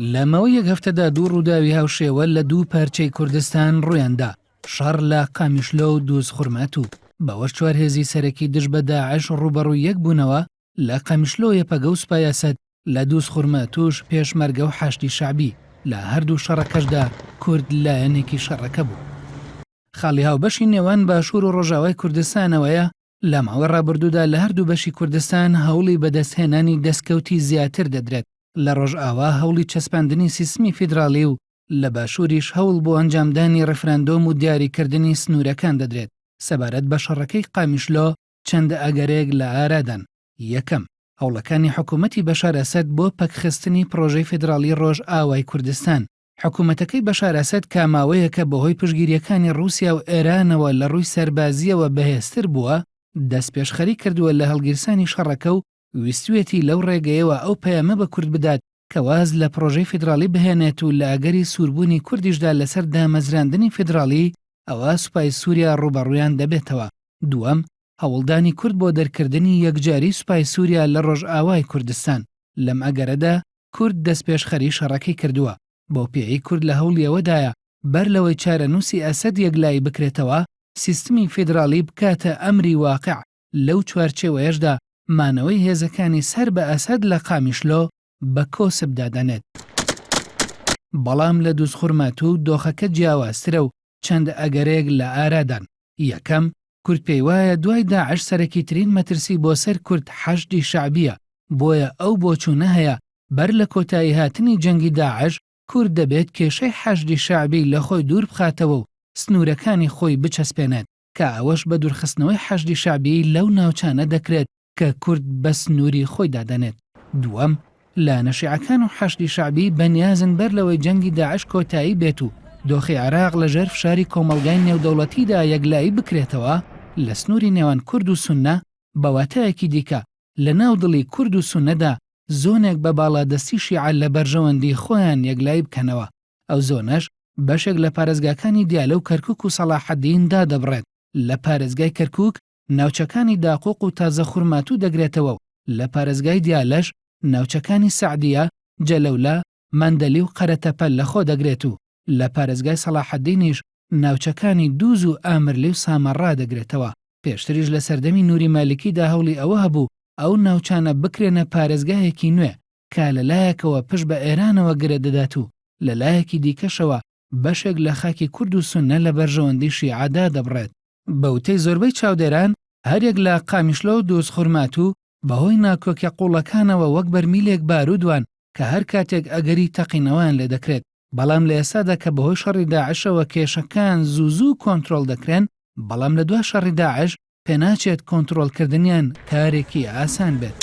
لە ماوەی یەک هەفتەدا دوو ڕووداوی هاوشێوە لە دوو پارچەی کوردستان ڕوویاندا، شەڕ لە قامیشلۆ و دووزخورماتوو، بەوەش چوار هێزی سەرەکی دژ بە داعش ڕووبەڕووی یەک بوونەوە، لە قامیشلۆ یەپەگە و سوپای ئەسەد، لە دووزخورماتووش پێشمەرگە و حەشدی شەعبی، لە هەردوو شەڕەکەشدا کورد لایەنێکی شەڕەکە بوو. خاڵی هاوبەشی نێوان باشوور و ڕۆژاوای کوردستان ئەوەیە، لە ماوەی ڕابردوودا لە هەردوو بەشی کوردستان هەوڵی بەدەستهێنانی دەستکەوتی زیاتر دەدرێت، لە ڕۆژئاوا هەوڵی چەسپاندنی سیستمی فیدراڵی و لە باشووریش هەوڵ بۆ ئەنجامدانی ڕیفراندۆم و دیاریکردنی سنوورەکان دەدرێت. سەبارەت بە شەڕەکەی قامیشلۆ چەند ئەگەرێک لە ئارادان، یەکەم، هەوڵەکانی حکوومەتی بەشار ئەسەد بۆ پەکخستنی پڕۆژەی فیدراڵی ڕۆژئاوای کوردستان، حکوومەتەکەی بەشار ئەسەد کە ماوەیەکە بەهۆی پشتگیرییەکانی ڕووسیا و ئێرانەوە لە ڕووی سەربازییەوە بەهێزتر بووە، دەستپێشخەری کردووە لە هەڵگیرسانی شەڕەکە و ویستویەتی لەو ڕێگەیەوە ئەو پەیامە بە کورد بدات کە واز لە پڕۆژەی فیدراڵی بهێنێت و لە ئەگەری سووربوونی کوردیشدا لەسەر دامەزراندنی فیدراڵی ئەوا سوپای سووریا ڕووبەڕوویان دەبێتەوە. دووەم، هەوڵدانی کورد بۆ دەرکردنی یەکجاری سوپای سووریا لە ڕۆژئاوای کوردستان. لەم ئەگەرەدا کورد دەستپێشخەری شەڕەکەی کردووە، بەوپێیەی کورد لە هەوڵی ئەوەدایە بەر لەوەی چارەنووسی ئەسەد یەکلایی بکرێتەوە، سیستمی فیدراڵی بکاتە ئەمری واقع، لەو چوارچێوەیەشدا مانەوەی هێزەکانی سەر بە ئەسەد لە قامیشلۆ بە کۆسپ دادەنێت. بەڵام لە دوزخورماتوو دۆخەکە جیاوازترە و چەند ئەگەرێک لە ئارادان. یەکەم، کورد پێیوایە دوای داعش سەرەکیترین مەترسی بۆ سەر کورد حەشدی شەعبییە، بۆیە ئەو بۆچوونە هەیە بەر لە کۆتاییهاتنی جەنگی داعش کورد دەبێت کێشەی حەشدی شەعبی لە خۆی دوور بخاتەوە و سنوورەکانی خۆی بچەسپێنێت، کە ئەوەش بە دوورخستنەوەی حەشدی شەعبی لەو ناوچانە دەکرێت کە کورد بە سنووری خۆی دادەنێت. دووەم، لایەنە شیعەکان و حەشدی شەعبی بەنیازن بەر لەوەی جەنگی داعش کۆتایی بێت و دۆخی عێراق لە ژێر فشاری کۆمەڵگای نێودەوڵەتیدا یەکلایی بکرێتەوە، لە سنووری نێوان کورد و سوننە، بە واتایەکی دیکە لە ناو دڵی کورد و سوننەدا زۆنێک بە باڵادەستی شیعە لە بەرژەوەندی خۆیان یەکلایی بکەنەوە، ئەو زۆنەش بەشێک لە پارێزگاکانی دیالە و کەرکوک و سەڵاحەدین دادەبڕێت، لە پارێزگای کەرکوک ناوچەکانی داقوق و تازەخورماتوو دەگرێتەوە و لە پارێزگای دیالەش ناوچەکانی سەعدیە، جەلەولا، مەندەلی و قەرەتەپە لەخۆ دەگرێت و لە پارێزگای سەڵاحەدینیش ناوچەکانی دووز و ئامرلی و سامەڕا دەگرێتەوە. پێشتریش لە سەردەمی نوری مالیکیدا هەوڵی ئەوە هەبوو ئەو ناوچانە بکرێنە پارێزگایەکی نوێ کە لە لایەکەوە پشت بە ئێرانەوە گرێ دەدات و لە لایەکی دیکەشەوە بەشێک لە خاکی کورد و سوننە لە بەرژەوەندی شیعە دادەبڕێت. بە وتەی زۆربەی چاودێران، هەریەک لە قامیشلۆ و دووزخورماتوو بەهۆی ناکۆکیە قووڵەکانەوە وەک بەرمیلێک باروود وان کە هەر کاتێک ئەگەری تەقینەوەیان لێدەکرێت، بەڵام لە ئێستادا کە بەهۆی شەڕی داعشەوە کێشەکان زوو زوو کۆنترۆڵ دەکرێن، بەڵام لە دوا شەڕی داعش پێناچێت کۆنترۆڵکردنیان کارێکی ئاسان بێت.